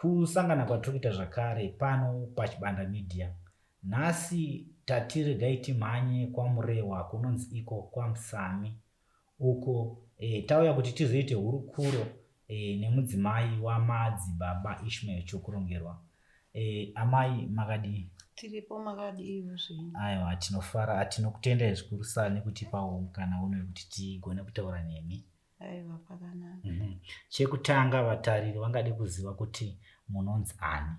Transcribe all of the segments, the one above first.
Kusangana kwatiri kuita zvakare pano paChibanda Media. Nhasi tati regai timhanye kwaMurewa kunonzi iko kwaMusami uko e, tauya kuti tizoite hurukuro e, nemudzimai waMadzibaba Ishmael Chokurongerwa. E, amai makadii? Tiripo, makadiiwo zvenyu? Aiwa, tinofara, tinokutendai zvikuru sa nekutipawo mukana uno wekuti tigone kutaura nemi. Aiwa, pakanaka. Chekutanga vatariri vangade kuziva kuti munonzi ani?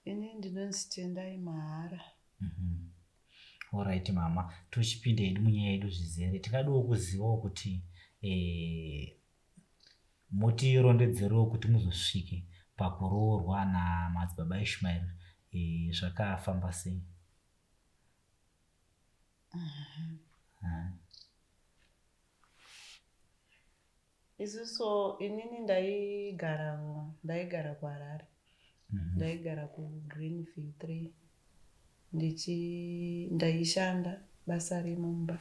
Ini ndinonzi Tendai Mahara. Alright mama, tochipinda hedu munyaya yedu zvizere. Tingadiwo kuzivawo kuti mutirondedzerewo kuti muzosvike pakuroorwa naMadzibaba Ishmael zvakafamba sei? Isusu, inini ndaigara kuHarare. Ndaigara kuGreenview 3, ndaishanda basa remumba.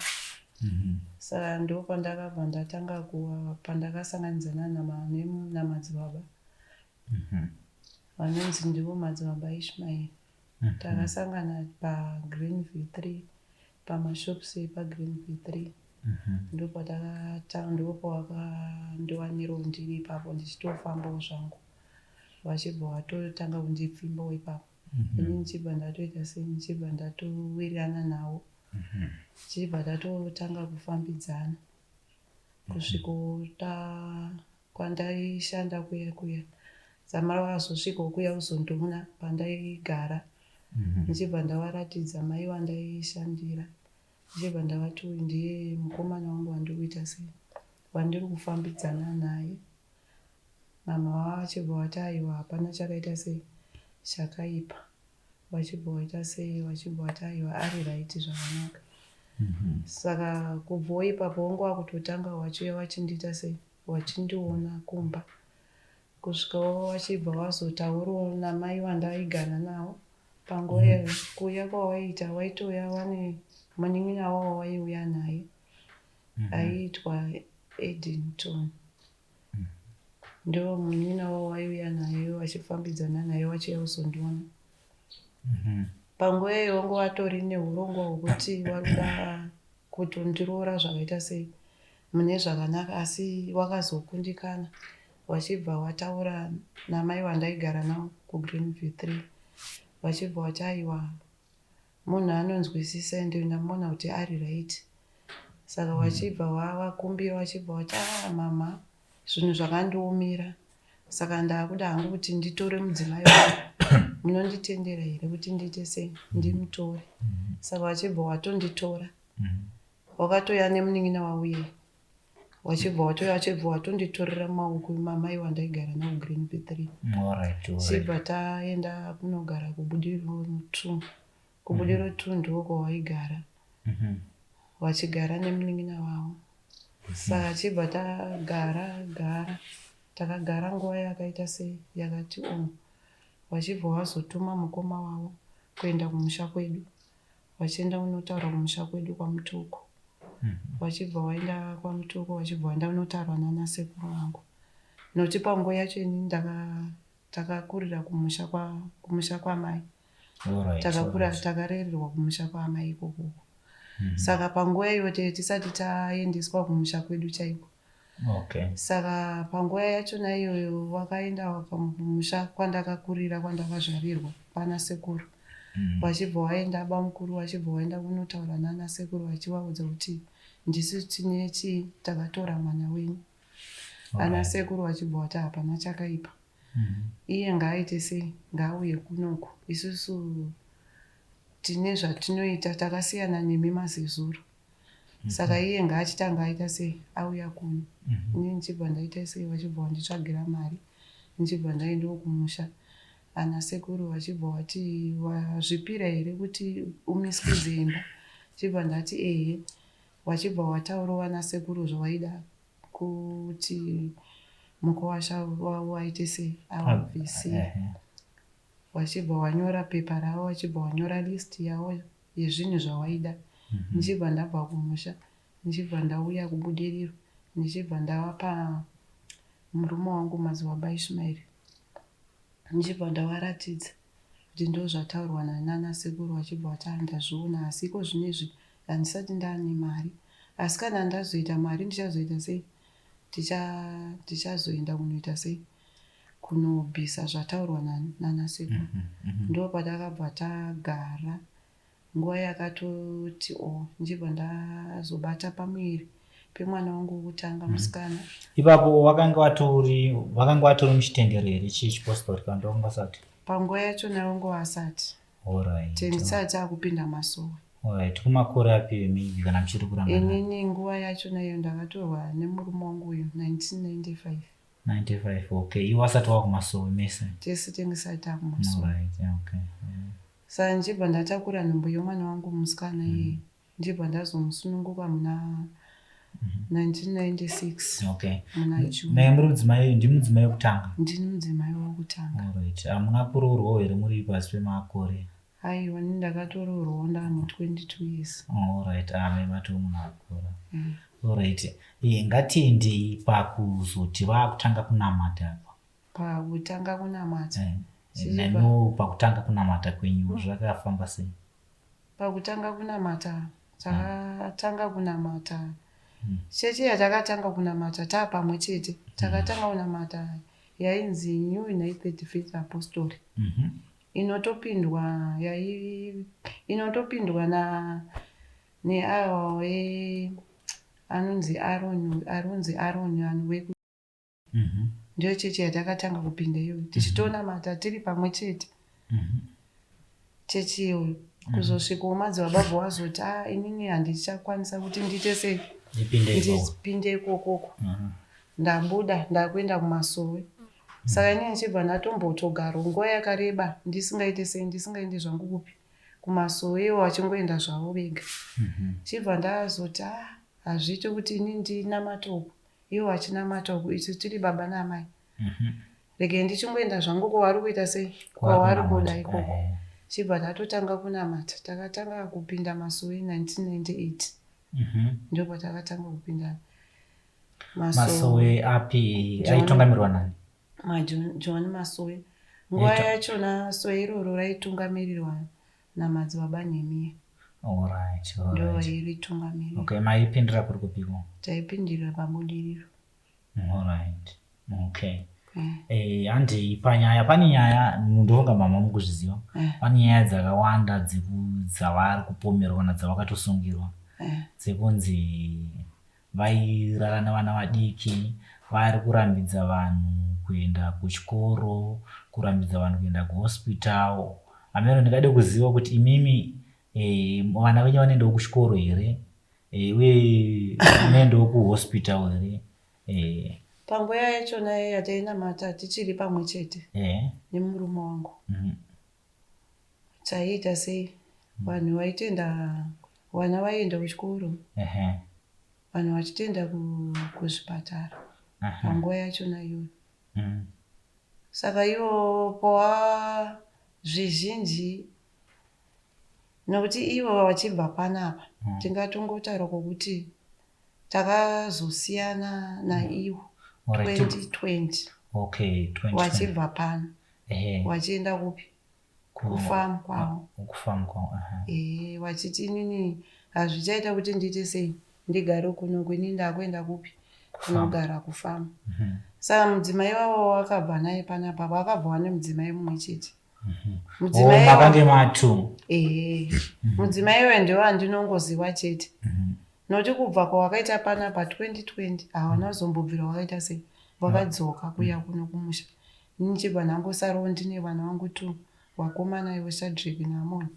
Saka ndo pandakabva ndatanga kuwa pandakasanganidzana namadzibaba vanonzi ndivo Madzibaba Ishmael. Takasangana paGreenview 3, pamashops epaGreenview 3. Ndopawakandiwanirawo ndiri ipapo ndichitofambawo zvangu, vachibva vatotanga kundipfimbawo ipapo. Ini ndichibva ndatoita sei, ndichibva ndatowirirana navo, tichibva tatotanga kufambidzana kusviko kwandaishanda kuya kuya. Dzamara vazosvikawo kuya kuzondiona pandaigara, ndichibva ndavaratidza mai vandaishandira, ndichibva ndavati uyu ndiye mukomana wangu wandiri kuita sei, wandiri kufambidzana naye. Mama vava vachibva vati aiwa, hapana chakaita sei, chakaipa. Vachibva vaita sei, vachibva vati aiwa, ari right, zvakanaka. Saka kubvawo ipapo wangu wakutotanga wachiuya wachindiita sei, wachindiona kumba, kusvikawo vachibva vazotaurawo namai vandaigara navo panguva iyoyo. Kuuya kwawaiita, waitouya wane munin'ina wavo waiuya naye aiitwa Edington. Ndo munin'ina wavo waiuya naye vachifambidzana naye vachiuya kuzondiona. Panguva iyoyo wangu vatori neurongwa hwekuti vari kuda kutondiroora zvakaita sei, mune zvakanaka, asi wakazokundikana. Vachibva vataura namai vandaigara navo kuGreenview 3, vachibva vati aiwa, munhu anonzwisisa ende ndamuona kuti ari right. Saka vachibva vavakumbira, vachibva vati, "A mama, zvinhu zvakandiomera, saka ndakuda hangu kuti nditore mudzimai wangu. Munonditendera here kuti ndiite sei, ndimutore?" Saka vachibva watonditora, wakatoya nemunin'ina wauye, wachibva watoya, wachibva watonditorera mumaoko mamai wandaigara navo Greenview 3. Chibva taenda kunogara kuBudiriro 2. KuBudiriro 2 ndiko kwawaigara, vachigara nemunin'ina wavo. Saka chibva tagara gara, takagara nguva yakaita sei, yakati o, vachibva vazotuma mukoma wavo kuenda kumusha kwedu, vachienda kunotaura kumusha kwedu kwaMutoko. Vachibva vaenda kwaMutoko, vachibva vaenda kunotaura nana sekuru vangu, nokuti panguva yacho ini takakurira kumusha kwamai. Takakura, takarererwa kumusha kwaamai ikokoko. Saka panguva iyo tisati taendeswa kumusha kwedu chaiko. Saka panguva yachona iyoyo wakaenda kumusha kwandakakurira, kwandakazvarirwa, kwana sekuru. Vachibva vaenda bamukuru, vachibva vaenda kunotaura nana sekuru, vachivaudza kuti ndisu tine chii, takatora mwana wenyu. Ana sekuru vachibva vati hapana chakaipa, iye ngaaite sei, ngaauye kunoku, isusu tine zvatinoita, takasiyana nemi mazezuru. Saka iye ngaachitanga aita sei, auya kuno. Ini ndichibva ndaita sei, vachibva vanditsvagira mari, ndichibva ndaendawo kumusha. Ana sekuru vachibva vati, "Wazvipira here kuti umiswe imba?" Chibva ndati ehe. Vachibva vataurawo vana sekuru zvawaida kuti mukuwasha wavo aite sei, avabvise. Vachibva vanyora pepa ravo, vachibva vanyora list yavo yezvinhu zvawaida. Ndichibva ndabva kumusha, ndichibva ndauya kuBudiriro, ndichibva ndavapa murume wangu, Madzibaba Ishmaeri. Ndichibva ndavaratidza kuti ndozvataurwa nana sekuru vachibva vati ah ndazviona asi iko zvino izvi handisati ndaane mari asi kana ndazoita mari ndichazoita sei tichazoenda kunoita sei kunobvisa zvataurwa nana sekuru mm -hmm. Ndopatakabva tagara Nguva yakatoti o ndichibva ndazobata pamuviri pemwana wangu wekutanga musikana. Ipapo wakanga watori vakanga vatori muchitendero here chechipostori kana kuti vakanga vasati? Panguva yacho navangu vasati. Alright. Tendisati akupinda masowe. Alright. Kumakore api maybe kana muchiri kurangana? Inini nguva yacho naiyo ndakatorwa nemurume wangu uyu 1995. 95 okay. Iwe wasati wakumasowe mese? Tese tingisati takumasowe. Alright, yeah, okay. Yeah. Saka ndichibva ndatakura nhumbu yemwana wangu musikana iyeye ndichibva ndazomusununguka muna 1996 Okay. muna June. Naye muri mudzimai ndimi mudzimai wekutanga? Ndini mudzimai wekutanga. Alright. Hamuna kuroorwawo here muri pasi pemakore? Aiwa ini ndakatoroorwawo ndaane 22 years. Alright. Ah, mai matoo munhu akura. Alright. Eh, ngatiendei pakuzoti vakutanga kunamata apa. Pakutanga kunamata. Eh, nemiwo pakutanga kunamata kwenyu zvakafamba sei? Pakutanga kunamata takatanga kunamata chechi yatakatanga kunamata taapamwe chete takatanga kunamata yainzi New United Faith Apostoli inotopindwa yai inotopindwa na neawo anonzi Aaron arunzi Aaron vanhu veku Ndiyo chechi yatakatanga kupinda iyoyo tichitonamata tiri pamwe chete chechi iyoyo kuzosvikawo madzibaba bva wazoti a inini handichakwanisa kuti ndiite sei ndipinde ikokoko ndabuda ndakuenda kumasowe saka inini ndichibva ndatombotogara nguva yakareba ndisingaite sei ndisingaendi zvangu kupi kumasowe ivo vachingoenda zvavo vega chibva ndazoti a hazviite kuti ini ndinamate uku ivo vachinamata uku isu tiri baba naamai regai ndichingoenda zvangu kwavari kuita sei kwavari kuda ikoko chibva tatotanga kunamata takatanga kupinda masowe 1998 ndipo takatanga kupinda masowe api aitungamirwa nani majohn masowe nguva yachona sowe iroro raitungamirirwa namadzibaba Nehemiya. Alright, alright. Ndo vairitungamirira. Okay, maipindira kuri kupiko? Taipindira pabudiriro. Alright. Okay. Eh, handi panyaya pane nyaya ndofunga mama mukuzviziva Eh. pane nyaya dzakawanda dzavari kupomerwa kana dzavakatosungirwa Eh. dzekunzi vairara nevana vadiki vari kurambidza vanhu kuenda kuchikoro kurambidza vanhu kuenda kuhospital hameno ndingade kuziva kuti imimi eh, vana venyu vanoendawo kuchikoro here eh, uye munoendawo kuhospital here eh, Panguva yachona yatainamata tichiri pamwe chete eh, nemurume wangu Taiita sei? Vanhu vaitenda, vana vaienda kuchikoro, vanhu vachitoenda kuzvipatara panguva yachona iyoyo. Saka ivo pava zvizhinji nokuti ivo vachibva panapa tingatongotaura kwokuti takazosiyana naivo 2020 Okay, 2020. vachibva pano vachienda kupi? Kufarm kwavo. Kufarm kwavo. Aha. Ehe, vachiti inini hazvichaita kuti ndiite sei ndigare kuno ini ndakuenda kupi kunogara kufarm. Saka mudzimai wavo wakabva naye panapa vakabvawo nemudzimai mumwe chete. Mudzimai oh, makange matu. Ehe. Mudzimai iwe ndiwo andinongoziva chete. Nokuti kubva kwawakaita panapa 2020 hawana kuzombobvira wakaita sei wakadzoka kuya kuno kumusha. Ini ndichibva ndangosarawo ndine vana vangu two vakomana ivo Shadreck naAmon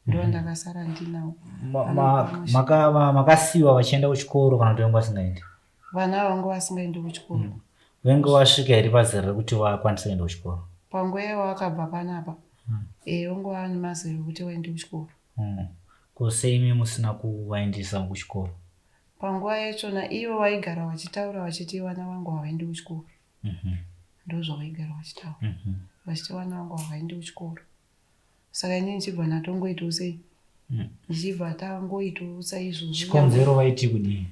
ndo ndakasara ndinawo. Makasiiwa vachienda kuchikoro kana kuti vange vasingaendi? Vana vangu vasingaendi kuchikoro. Vange vasvika here pazera rekuti vakwanise kuenda kuchikoro? Panguva iyoyo vakabva panapa vange vane mazera ekuti vaende kuchikoro. Ko sei imi musina kuvaendesa kuchikoro? Panguva yachona ivo vaigara vachitaura vachiti vana vangu havaendi kuchikoro. Ndozvavaigara vachitaura vachiti vana vangu havaendi kuchikoro. Saka inini ndichibva ndatongoitawo sei ndichibva tangoitawo saizvozvo. Chikonzero vaiti kudii?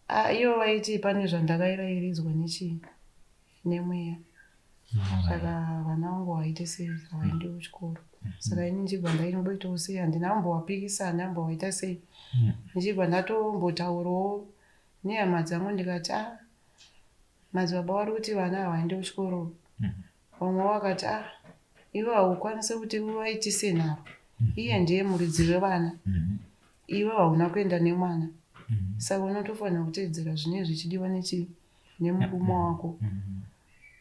Ah, ivo vaiti pane zvandakairairidzwa nechii nemweya. Saka vana vangu vaite sei, havaendi kuchikoro. Saka ini ndichibva ndaingoitawo sei, handina kumbovapikisa, handina kumbovaita sei. Ndichibva ndatombotaurawo nehama dzangu ndikati, a madzibaba vari kuti vana havaendi kuchikoro. Vamwe vakati, a iwe haukwanisi kuti uvaitise nharo, iye ndiye muridzi wevana, iwe hauna kuenda nemwana, saka unotofanira kuteedzera zvinenge zvichidiwa nechii nemurume wako.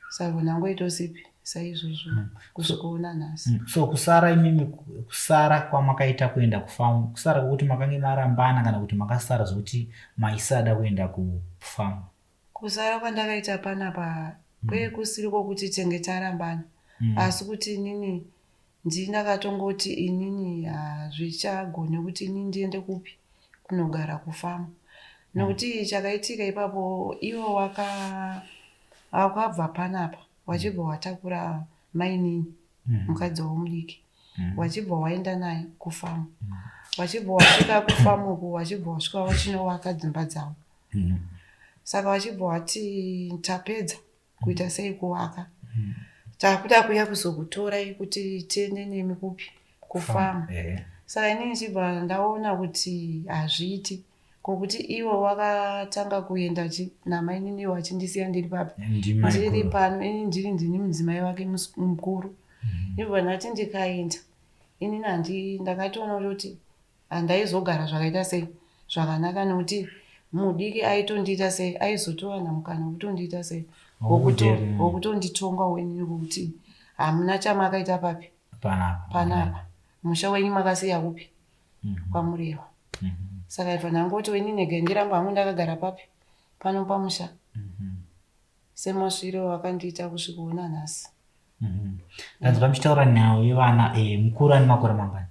Saka ndangoita sipi saizvozvo kusvikaona nhasi. So kusara imimi, kusara kwamakaita kuenda kufamu, kusara kwokuti makange marambana kana kuti makasara zvokuti maisada kuenda kufamu? Kusara kwandakaita panapa kwee kusiri kwokuti tenge tarambana, asi kuti inini ndii ndakatongoti inini hazvichagoni kuti inini ndiende kupi kunogara kufamu, nokuti chakaitika ipapo, ivo wakabva panapa wachibva watakura mainini, mukadzi wavo mudiki, wachibva waenda naye kufamu. Wachibva wasvika kufamu uku, wachibva wasvika wachinovaka dzimba dzavo. Saka vachibva wati, tapedza kuita sei kuvaka, takuda kuuya kuzokutorai kuti tiende nemi kupi, kufamu. Saka inini ndichibva ndaona kuti hazviiti, kwokuti ivo wakatanga kuenda chi namainini, ivo vachindisiya ndiri papi, ndiri pano. Ini ndiri ndini mudzimai wake mukuru. Ndibva ndati ndikaenda inini handi, ndakatoona kuti handaizogara zvakaita sei zvakanaka, nokuti mudiki aitondiita sei, aizotowana mukana wekutondiita sei, wokutonditongawo inini, kuti hamuna chamakaita papi panapa, musha wenyu makasiya kupi, kwaMurehwa. Saka ibva ndangoti inini nege ndiramba hangu ndakagara papi, pano pamusha, semasviro akandiita kusvikaona nhasi. Ndanzwa muchitaura nhau yevana. Mukuru ane makore mangani?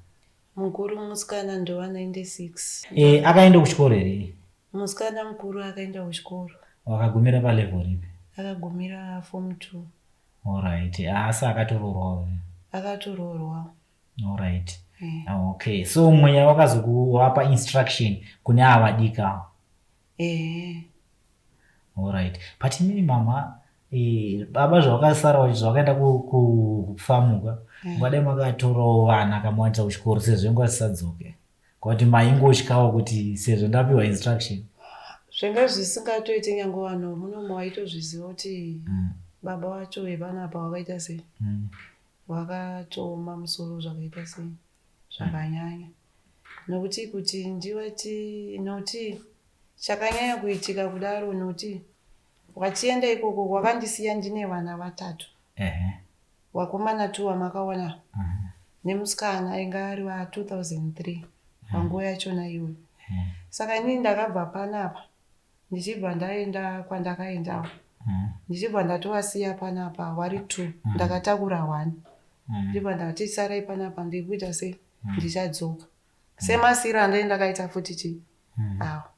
Mukuru musikana ndova 96. Akaenda kuchikoro here? Musikana mukuru akaenda kuchikoro. Wakagumira palevel ripi? Akagumira form 2. Alright, asi akatoroorwawo? Akatoroorwa. Alright. Okay, so mweya wakazokuwapa instruction kune ava dika? Ehe. Alright, but inini mama, baba zvavakasara, zvavakaenda kufamuka, ungadai makatorawo vana kamuwanisa kuchikoro sezvo inguva zisadzoke, kuti maingotyawo kuti sezvo ndapiwa instruction? Zvinga zvisingatoiti, nyange vanhu munomu waitozviziva kuti baba vacho vepanapa wakaita sei, wakatooma musoro zvakaita sei, zvakanyanya, nokuti kuti ndivati, nokuti chakanyanya kuitika kudaro, nokuti wachienda ikoko wakandisiya ndine vana vatatu, vakomana tu vamakaona nemusikana ainge ari wa2003 panguva yachona iyoyo. Saka inini ndakabva panapa ndichibva ndaenda kwandakaendawo, ndichibva ndatovasiya panapa vari two, ndakatakura one. Ndibva ndati sarai panapa, ndiri kuita sei, ndichadzoka, semasiro andai ndakaita futi chii awa.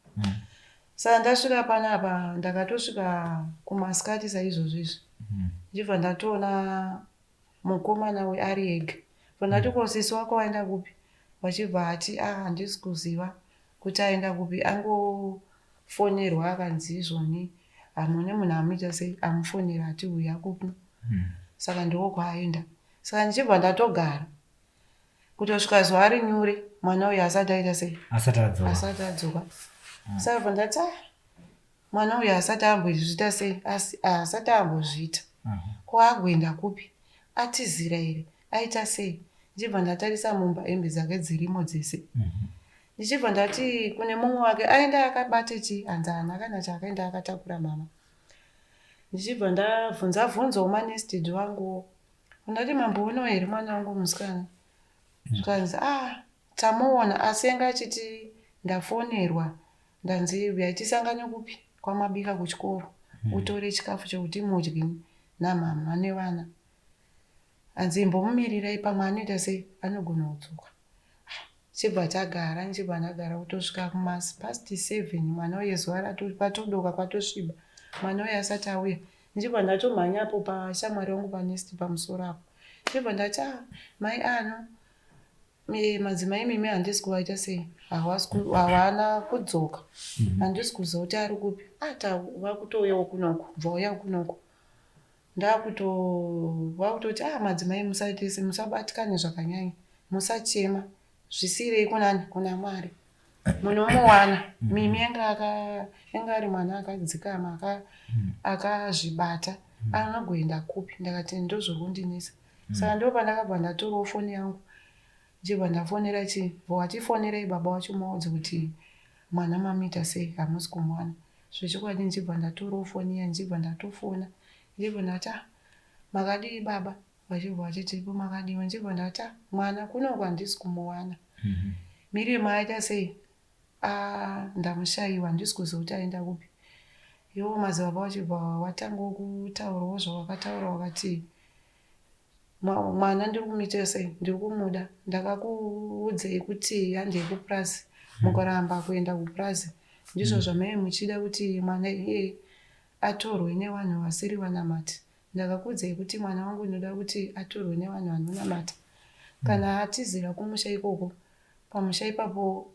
Saka ndasvika panapa, ndakatosvika kumasikati saizvozvo izvi, ndichibva ndatoona mukomana uyu ari ega. Bva ndati, ko sisi wako waenda kupi? Wachibva ati, a handisi kuziva kuti aenda kupi, angofonerwa akanzi izvoni hamune munhu amuita sei, amufonera ati uya kuno, saka ndiko kwaaenda. Saka ndichibva ndatogara kutosvika zuva rinyure, mwana uyu asati aita sei, asati adzoka. Asati adzoka. Saka bva ndati, ah, mwana uyu asati ambozviita sei, asi asati ambozviita, ko agoenda kupi, atizira here, aita sei? Ndichibva ndatarisa mumba, hembe dzake dzirimo dzese. Ndichibva ndati kune mumwe wake, aenda akabate chii? Hanzi haana kana chaakaenda akatakura mama. Ndichibva ndabvunza bvunzawo manestid wanguwo, ndati, mamboonawo here mwana wangu musikana? Zvikanzi, ah, tamuona, asi anga achiti ndafonerwa, ndanzi uyai tisangane kupi, kwaMabika kuchikoro, utore chikafu chekuti mudye namama nevana. Hanzi imbomumirirai, pamwe anoita sei, anogona kudzoka. Chibva tagara, ndichibva ndagara kutosvika kumas past 7, mwana uye zuva kwatodoka, kwatosviba, mwana uye asati auya. Ndichibva ndatomhanyapo pashamwari yangu panest pamusoro apo, ndichibva ndati, a mai ano, madzimai mimi handisi kuvaita sei, havana kudzoka, handisi kuziva kuti ari kupi. Ata vakutouyawo kunoku, bva uya kunoku. Ndakuto vakutoti ah madzimai musaite se musabatikane zvakanyanya musachema zvisiirei kunani kuna Mwari munomuwana mm. Mimi anga aka anga ari mwana akadzikama aka mm. akazvibata mm. anogoenda kupi ndakati ndozviri kundinetsa mm. Saka ndo pandakabva ndatorawo foni yangu ndichibva ndafonera chii vatifonerei baba wacho muvaudze kuti mwana mamuita sei hamusi kumuwana Zvechokwadi ndichibva ndatorawo foni iya ndichibva ndatofona ndichibva ndati ah makadii baba vachibva vati tiripo makadiwa ndichibva ndati ah mwana kunoku handisi kumuwana mm -hmm. Miriam aita sei ah ndamushaiwa handisi kuziva kuti aenda kupi iwo madzibaba vachibva watangawo kutaurawo zvawakataura wakati Mwana ndiri kumuitira sei ndiri kumuda ndakakuudzei kuti handei kupurazi mukaramba kuenda kupurazi ndizvo zvamaive muchida kuti mwana iyeye atorwe nevanhu vasiri vanamati ndakakuudzei kuti mwana wangu ndinoda kuti atorwe nevanhu vanonamata kana atizira kumusha ikoko pamusha ipapo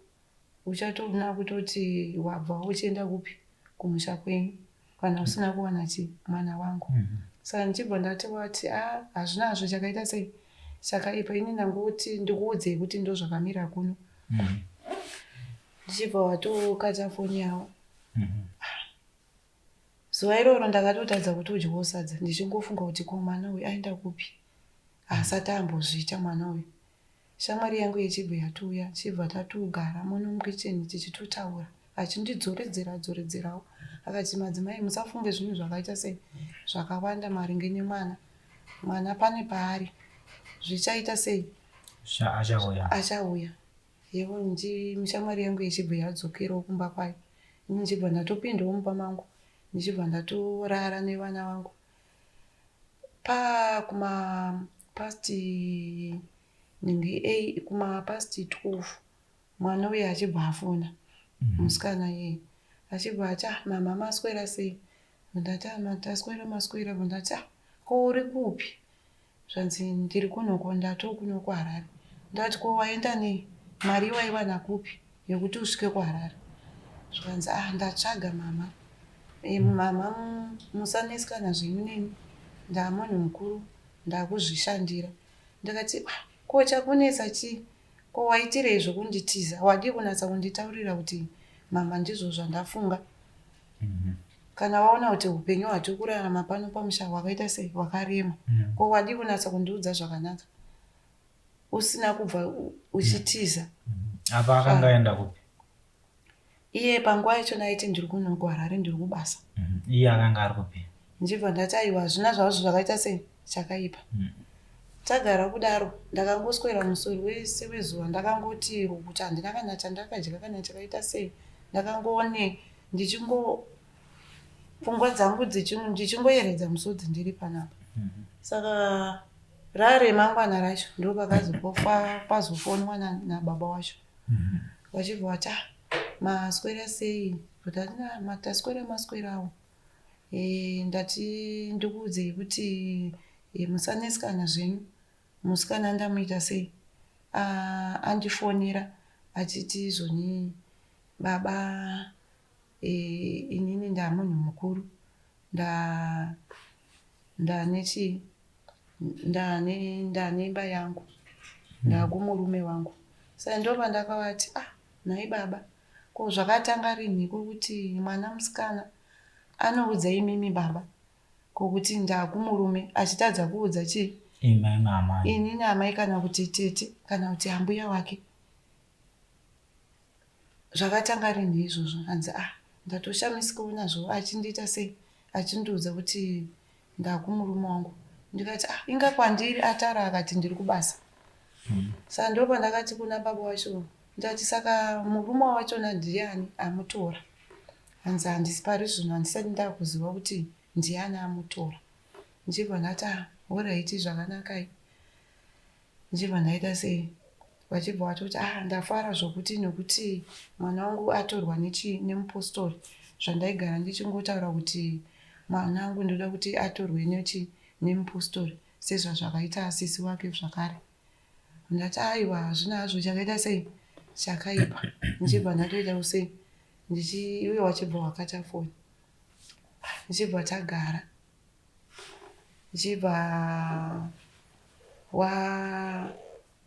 Uchatoona kutoti wabva uchienda kupi kumusha kwenyu kana usina kuwana chi mwana wangu mm -hmm. Saka ndichibva ndati wati a ah, hazvina hazvo chakaita sei chakaipa ini ndangoti ndikuudzei kuti ndozvakamira kuno mm -hmm. Ndichibva watokata foni yavo mm -hmm. Zuva iroro ndakatotadza kutodyawo sadza ndichingofunga kuti ko mwana uyu aenda kupi haasati ambozviita mwana uyu Shamwari yangu yechibva yatouya tichibva tatogara muno mukitchen tichitotaura achindidzoredzera dzoredzerawo akati madzimai musafunge zvinhu zvakaita sei zvakawanda maringe nemwana mwana pane paari zvichaita sei achauya achauya yevo shamwari yangu yechibva yadzokerawo kumba kwayo ini ndichibva ndatopindawo mumba mangu ndichibva ndatorara nevana vangu Pa kuma past nhingi ei kuma past 12 mwana uye achibva afona mm. musikana iyeye achibva ati ah mama maswera sei ndati ah taswera maswera ndati ah ko uri kupi zvanzi ndiri kunoko ndato kuno kuharare ndati ko waenda nei mari waiwana kupi yekuti usvike kuharare zvikanzi ah ndatsvaga mama e, mama musanetsikana zvenyu neni ndamunhu mukuru ndakuzvishandira ndikati ah, ko chakunetsa chii ko waitirei zvekunditiza wadii kunatsa kunditaurira kuti mama ndizvo zvandafunga mm -hmm. Kana waona kuti upenyu hwatiri kurarama pano pamusha hwakaita sei hwakarema mm -hmm. ko wadii kunatsa kundiudza zvakanaka usina kubva uchitiza mm-hmm. apa akanga aenda kupi iye panguva yachona aiti ndiri kuno kuharare ndiri kubasa mm-hmm. iye akanga ari kupi ndichibva ndati aiwa hazvina zvazvo zvakaita sei chakaipa mm. Tagara kudaro ndakangoswera musuri wese wezuva ndakangoti rukuta handina kana chandakadya kana chakaita sei ndakangoone ndichingo pfungwa dzangu ndichingoyeredza musodzi ndiri panapa mm-hmm. saka raremangwana racho ndopakazopofa pazofonwa nababa wacho mm-hmm. vachibva vati ah, maswera sei but mataswera maswerawo e, ndati ndikuudzei kuti e, musanetsikana zvenyu musikana ndamuita sei ah, andifonera achiti izvoni baba e, inini ndamunhu mukuru nda ndane chii ndane ndane imba yangu ndakumurume wangu saka ndopandakavati ah nhai baba ko zvakatanga rinhiko kuti mwana musikana anoudza imimi baba kokuti ndakumurume achitadza kuudza chii inini amai kana kuti tete kana kuti ambuya wake Zvakatanga rinhi izvozvo hanzi ah ndatoshamisikawo nazvo achindiita sei achindiudza kuti ndakumurume wangu ndikati ah inga kwandiri atara akati ndiri kubasa mm. Saka ndopandakati kuna baba wacho ndati saka murume wachona ndiani amutora hanzi handisi pari zvino handisati ndakuziva kuti ndiani amutora ndichibva ndati ah horaiti zvakanakai Ndichibva ndaita sei vachibva vatoti ah ndafara zvokuti nokuti mwana wangu atorwa nechi nemupostori zvandaigara ndichingotaura kuti mwana wangu ndoda kuti atorwe nechi nemupostori sezvazvakaita sisi wake zvakare ndati aiwa hazvina hazvo chakaita sei chakaipa ndichibva ndatoita sei ndichi iwe wachibva wakata foni ndichibva tagara. Ndichibva wa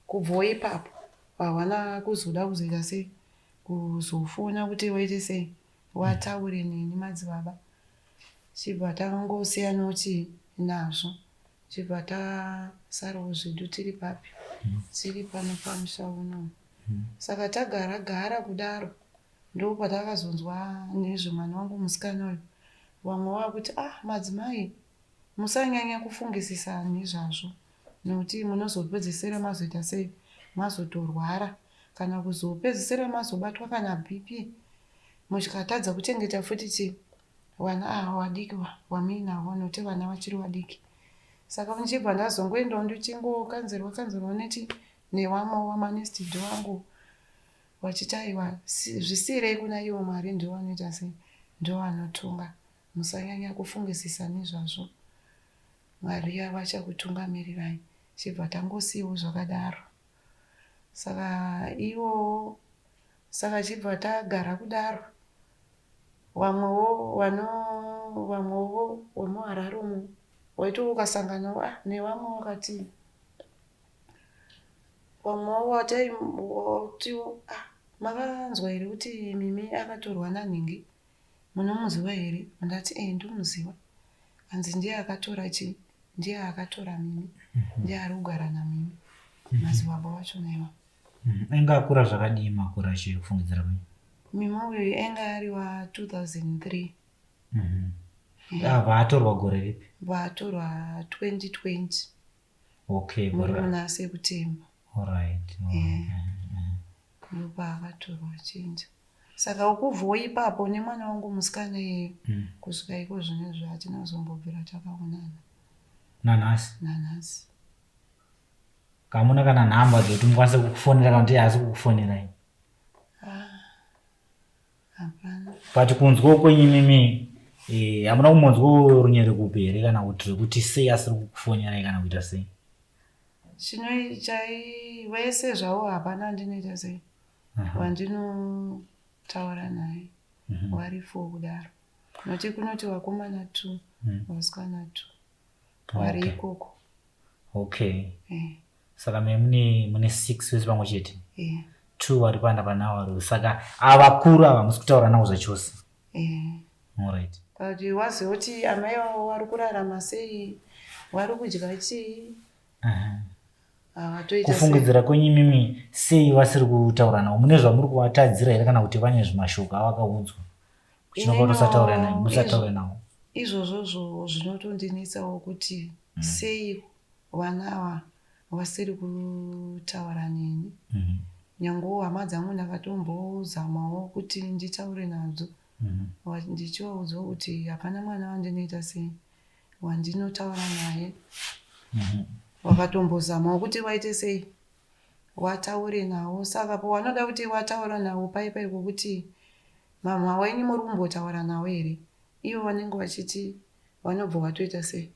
kubvawo ipapo hawana kuzoda kuzoita sei kuzofona kuti waite sei wataure neni madzibaba. Chibva tangosiyanawo chii nazvo chibva tasarawo zvedu tiri papi tiri pano pamusha uno. Saka tagara gara kudaro ndopatakazonzwa nezvemwana wangu musikana uyu vamwe vakuti ah madzimai musanyanya kufungisisa nezvazvo nokuti munozopedzesera mazoita sei mazotorwara kana kuzopedzesera mazobatwa kana BP muchikatadza kuchengeta futi chii vana ava vadiki vamuinavo nokuti vana vachiri vadiki saka ndichibva ndazongoendawo ndichingokanzerwa kanzerwa nechi nevamwe vamanestid vangu vachiti aiwa zvisiyirei kuna ivo Mwari ndivo vanoita sei ndivo vanotonga musanyanya kufungisisa nezvazvo Mwari vachakutungamirirai chibva tangosiyiwo zvakadaro saka ivowo saka chibva tagara kudaro vamwewo vano vamwewo vemuHarare umu waiti ukasanganawo ah nevamwe wakati vamwewo watiwo ah makanzwa here kuti Mimi akatorwa nanhingi munomuziva here ndati eh ndomuziva hanzi ndiye akatora chii ndiye akatora Mimi ndiye ari kugara naMimi madzibaba vachona iva Anga akura zvakadii makore acho ekufungidzira kwenyu? Mimi uyu anga ari wa 2003. Ah, vaatorwa gore ripi? Vaatorwa 2020. Okay, muri muna September. Alright. Ndopaakatorwa achinja. Saka ukubvawo ipapo nemwana wangu musikana iyeyo kusvika iko zvinezvi hatina kuzombobvira takaonana. Nanhasi? Nanhasi. Hamuna kana nhamba dzekuti mukwanise kukufonera kana kuti haasi kukufonerai? Hapana. But kunzwa kwenyu imimi hamuna kumbonzwawo runyerekupe here kana kuti rwekuti sei asiri kukufonerai kana kuita sei? Chai vese zvavo hapana andinoita sei wandinotaura naye vari four kudaro nokuti kunoti vakomana two vasikana two vari ikoko. Okay. Saka me mune mune 6 vese pamwe chete. 2 vari panda pana vari. Saka avakuru ava musi kutaura navo zvachose. Alright. But waziva kuti amai vavo vari kurarama sei, vari kudya chii. Kufungidzira kwenyu imimi sei vasiri kutaura navo? Mune zvamuri kuvatadzira here kana kuti vane zvimashoko avakaudzwa? Chinopa kuti usataure naye, musataure navo. Izvozvozvo zvinotondinetsawo kuti sei vana ava vasiri kutaura neni. Nyangewo hama dzangu ndakatombozamawo kuti nditaure nadzo ndichivaudzawo kuti hapana mwana wandinoita sei wandinotaura naye. Vakatombozamawo kuti vaite sei wataure nawo. Saka pawanoda kuti wataura nawo pai pai pokuti mama wenyu muri kumbotaura nawo here, ivo vanenge vachiti vanobva vatoita sei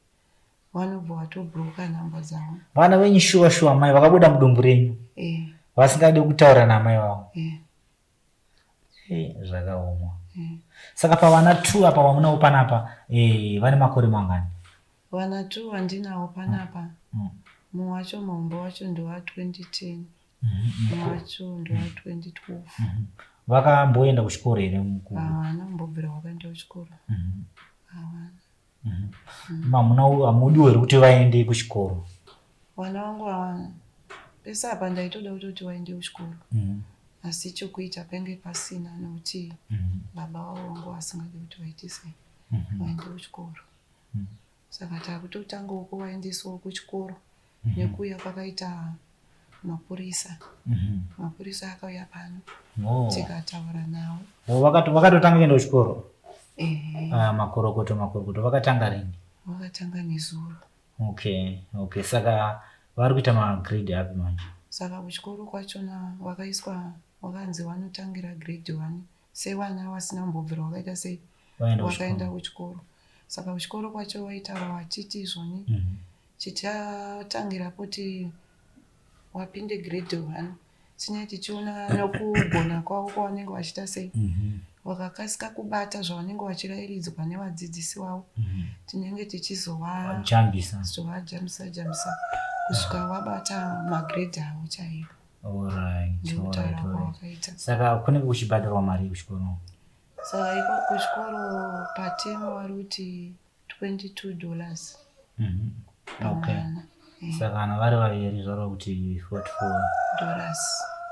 vanobva vatobhuroka nhamba dzavo. Vana venyu shuwa shuwa mai vakabuda mudumbu renyu vasingadi kutaura namai vavo. Zvakaoma. Saka pavana 2 apa vamunawo panapa vane makore mangani? Vana 2 vandinawo panapa. Mumwe wacho muhombe wacho ndewa 2010. Mumwe wacho ndewa 2012. Vakamboenda kuchikoro here? Havana kumbobvira vakaenda kuchikoro. Havana. Hamudiwo here kuti vaende kuchikoro? Vana vangu havana. Pese apa ndaitoda kutoti vaende kuchikoro. Asi chokuita penge pasina nokuti baba vavo vangu vasingadi kuti vaite sei vaende kuchikoro. Saka takutotangawo kuvaendesawo kuchikoro nekuuya kwakaita mapurisa. Mapurisa akauya pano tikataura nawo. Vakatotanga kuenda kuchikoro? Makorokoto makorokoto. Vakatanga rini? Vakatanga nezuro. Okay, okay. Saka vari kuita magrade api manje? Saka kuchikoro kwachona vakaiswa vakanzi vanotangira grade 1 sevana vasina kumbobvira vakaita sei vakaenda kuchikoro. Saka kuchikoro kwacho vaitaura vachiti izvoni chichatangira kuti wapinde grade 1 tinee tichiona nokugona kwavo kwavanenge vachiita sei. Wakakasika kubata zvavanenge vachirairidzwa nevadzidzisi wavo mhm. tinenge tichizovajambisa zovajambisa jambisa kusvika wabata magrade avo chaivo. Ndikutaura kwawakaita. Saka kunenge kuchibhadharwa mari kuchikoro? Saka iko kuchikoro patemo vari kuti 22 dollars mhm. pamwana. Okay. Eh. Saka kana vari vaviri zvareva kuti 44 dollars.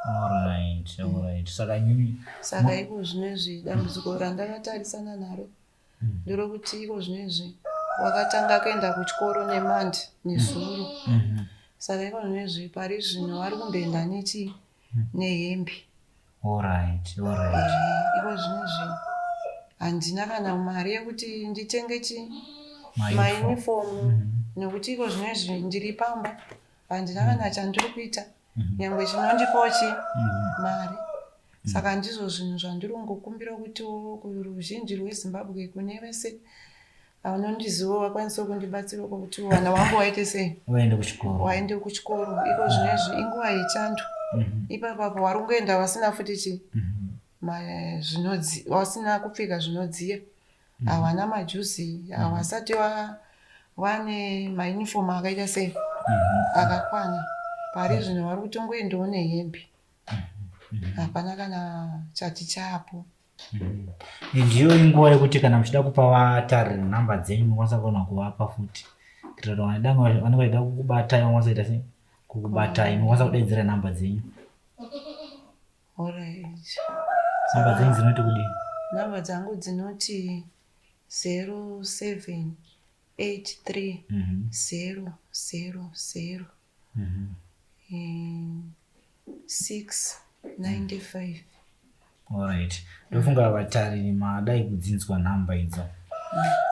Alright, alright. Saka imimi Saka iko zvinezvi dambudziko randakatarisana naro mm. nderokuti iko zvinezvi wakatanga kuenda kuchikoro nemandi nezuro. Mm -hmm. Saka iko zvinezvi pari zvino vari kumboenda nechi mm. nehembe. Alright, alright. Eh, iko zvinezvi handina kana mari yekuti nditenge chi mauniform mm -hmm. nekuti iko zvinezvi ndiri pamba handina mm -hmm. kana chandiri kuita mm -hmm. nyangwe chinondipawo chi mm -hmm. mari mm. Saka ndizvo zvinhu zvandiri kungokumbira kuti kuruzhinji rweZimbabwe kune vese vanondiziva vakwanise kundibatsira kuti vana vangu vaite sei vaende kuchikoro vaende kuchikoro iko zvinezvi inguva yechando mhm. ipapapo vari kungoenda vasina futi chi mhm. vasina kupfeka zvinodziya mhm. havana majuzi havasati vane maunifomu akaita sei akakwana pari zvino vari kutongoendawo nehembe hapana kana chati chapo. Mm. Ndiyo inguva yekuti kana muchida kupa vatariri nhamba dzenyu munokwanisa kuona kuvapa futi kuitira kuti vanenge vachida kukubatai vanokwanisa kuita sei kukubatai munokwanisa kudaidzira nhamba dzenyu. Nhamba dzenyu dzinoti kudii? Nhamba dzangu dzinoti 0783 0 0 0 695. Alright. Ndofunga vatariri madai kudzinzwa nhamba idzo.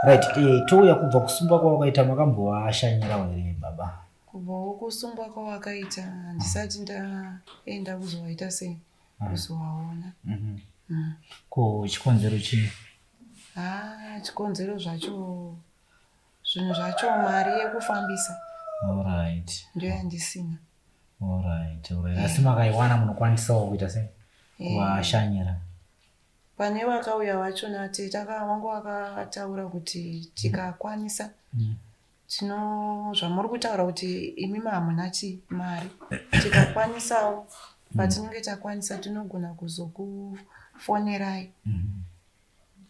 Right, eh, touya kubva kusungwa kwawakaita makambovashanyirawo here baba? Kubvawo kusungwa kwawakaita handisati ndaenda kuzovaita sei ah. kuzovaona. Mm -hmm. mm. Ko chikonzero chii? Ah, chikonzero zvacho zvinhu zvacho mari yekufambisa. Alright. Ndiyo yandisina. Alright, alright. Asi makaiwana munokwanisawo kuita sei? Kuvashanyira. Pane vakauya vachona tete vangu vakataura kuti tikakwanisa mm. tino zvamuri kutaura kuti imimi hamuna chi mari tikakwanisawo mm. patinenge takwanisa tinogona kuzokufonerai mm -hmm.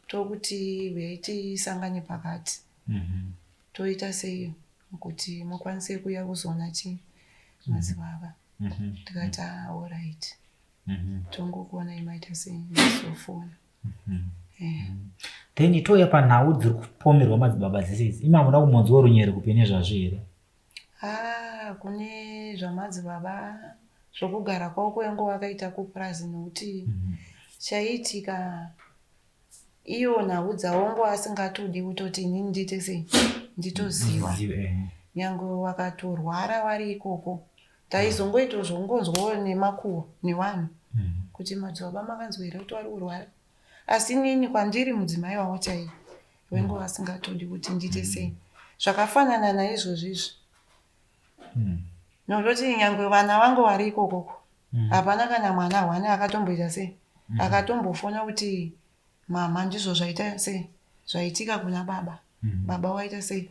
tokuti huyai tisangane pakati mm -hmm. toita sei kuti mukwanise kuuya kuzoona chii madzibaba mm -hmm. tikati ah, alright mm -hmm. tongokuonai maita sei ndizofona mm -hmm. eh. Then touya panhau dziri kupomerwa madzibaba dzese idzi imi hamuna kumonzwa runyere kupi nezvazvo here? Ah, kune zvamadzibaba zvokugara kwavo kwengo vakaita kupurazi nokuti mm -hmm. chaiitika Iyo nhau dzaongo asingatodi kutoti inini ndiite sei nditoziva eh. nyangwe wakatorwara wari ikoko taizongoita zvongonzwawo nemakuhwa nevanhu mm. kuti madzibaba makanzwa here kuti wari kurwara asi inini kwandiri mudzimai wavo chaiye wengo mm. vasingatodi kuti ndiite mm. sei zvakafanana naizvozvo izvi mm. nokutoti nyangwe vana vangu vari ikokoko mm. hapana kana mwana hwani akatomboita sei mm. akatombofona kuti mama ndizvo zvaita sei zvaitika kuna baba mm. baba waita sei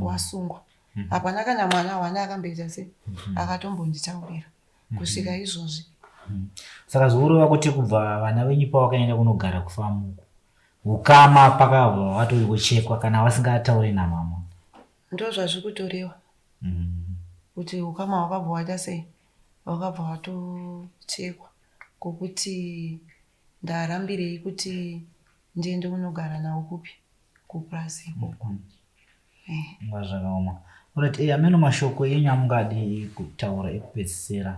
wasungwa mm. hapana kana mwana hwani akamboita sei mm -hmm. akatombonditaurira mm -hmm. kusvika izvozvi mm. saka zvikureva kuti kubva vana venyu pavakaenda kunogara kufamuku ukama pakabva vatori kuchekwa kana vasingatauri namama Ndozvazvikutorewa mm. kuti ukama hwakabva waita sei hwakabva hwatochekwa kwokuti ndarambirei kuti ndiende kunogara nawo kupi kupurazi ikoko mm -hmm. eh. Inga zvakaoma Alright, eh, ameno mashoko enyu amungadi kutaura ekupedzisira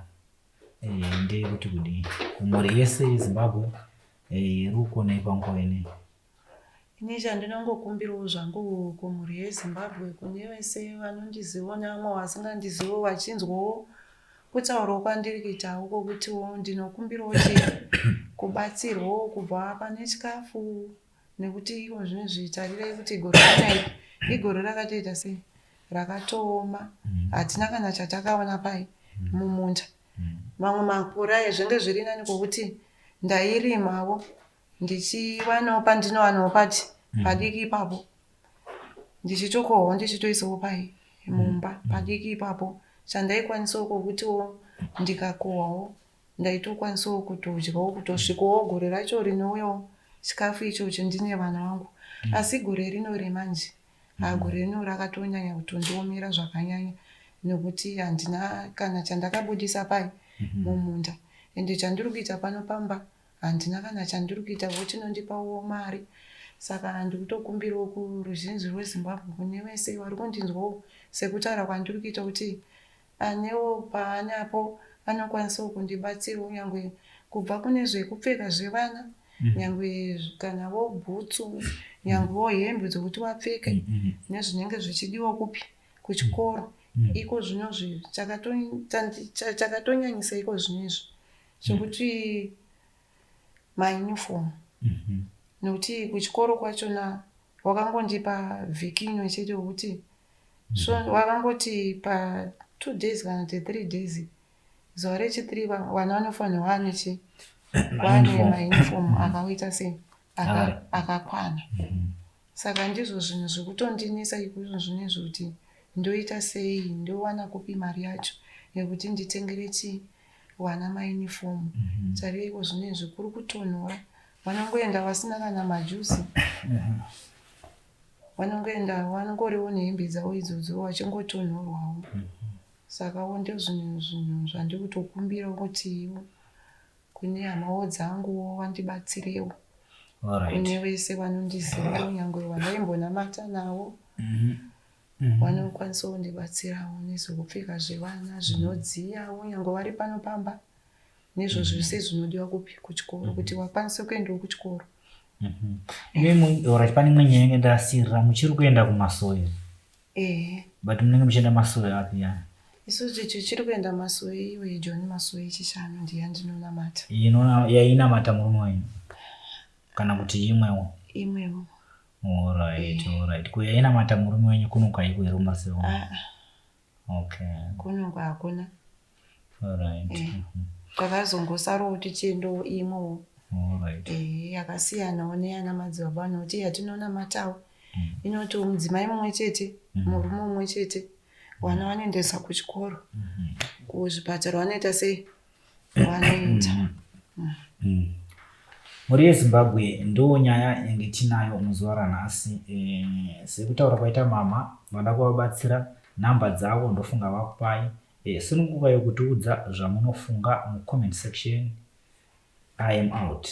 eh, ndeyekuti kudii kumhuri yese yeZimbabwe eh, iri kukonei panguva ineyi Ini chandinongokumbirawo zvangu kumhuri yeZimbabwe kune vese vanondiziva nevamwe vasingandizivi vachinzwawo kutaurawo kwandiri kuitawo kwekutiwo ndinokumbirawo chii kubatsirwawo kubva pane chikafu nekuti iko zvinezvi tarirai kuti gore rinai igore rakatoita sei rakatooma mm. hatina kana chatakaona pai mm. mumunda mm. mamwe makore aye zvinge zviri nani kwokuti ndairimawo. Ndichiwanawo pandinowanawo pati padiki ipapo, ndichitokohwawo, ndichitoisawo pai mumba padiki ipapo chandaikwanisawo, kwokutiwo ndikakohwawo ndaitokwanisawo kutodyawo kutosvikawo gore racho rinouyawo chikafu ichocho ndine vana vangu. Asi gore rino remanje, ha, gore rino rakatonyanya kutondiomera zvakanyanya, nekuti handina kana chandakabudisa pai mumunda, ende chandiri kuita pano pamba handina kana chandiri kuitawo chinondipawo mari. Saka ndikutokumbirawo kuruzhinji rweZimbabwe, kune vese vari kundinzwawo sekutaura kwandiri kuita, kuti anewo paanapo anokwanisawo kundibatsirawo, nyangwe kubva kune zvekupfeka zvevana, nyangwe kanawo bhutsu, nyangwewo hembe dzokuti vapfeke, nezvinenge zvichidiwa kupi kuchikoro. Iko zvinozvi chakatonyanyisa iko zvino izvi chokuti mauniform, nekuti kuchikoro kwachona wakangondipa vhiki imwe chete yekuti, so wakangoti pa 2 days kana kuti 3 days, zuva rechi3 vana vanofanirwa vane chi vane Mauniform. Mauniform akaita sei, Akare. akakwana. Saka ndizvo zvinhu zvekutondinetsa izvozvo zvinezvi, kuti ndoita sei, ndowana kupi mari yacho yekuti nditengere chi vana mauniform. Chareiko zvinezvi kuri kutonhora, vanongoenda vasina kana majuzi, vanongoenda vanongoriwo nehembe dzavo idzodzo vachingotonhorwawo. Sakawo ndozvinhu zvinhu zvandiri kutokumbirawo kuti kune hamawo dzanguwo vandibatsirewo, kune vese vanondizivawo, nyangwe vandaimbonamata navo, vanokwanisawo kundibatsirawo nezvekupfeka zvevana zvinodziyawo, nyangwe vari pano pamba, nezvo zvese zvinodiwa kupi kuchikoro, kuti vakwanise kuendawo kuchikoro. Alright, pane imwe nyaya yange ndasirira. Muchiri kuenda kumasowe? Ehe. But munenge muchienda masowe api ya? Isusu tichiri kuenda masowe iwe John Masowe Chishanu, ndiye andinonamata. Yainamata murume wenyu kana kuti imwewo? Imwewo. Alright, ko yainamata murume wenyu kuno kwaiko here kumasowe? Ah. Kuno hakuna. Takazongosarawo tichiendawo imwewo yakasiyanawo neyana madzibaba, nokuti yatinonamatawo inoti mudzimai mumwe chete, murume mumwe chete, vana vanoendesa kuchikoro, kuzvipatara vanoita sei, vanoita. Mhuri yeZimbabwe, ndo nyaya yange tinayo muzuva ranhasi. Sekutaura kwaita mama, vada kuvabatsira, nhamba dzavo ndofunga vakupai. Sunungukai kutiudza zvamunofunga mucomment section. I am out.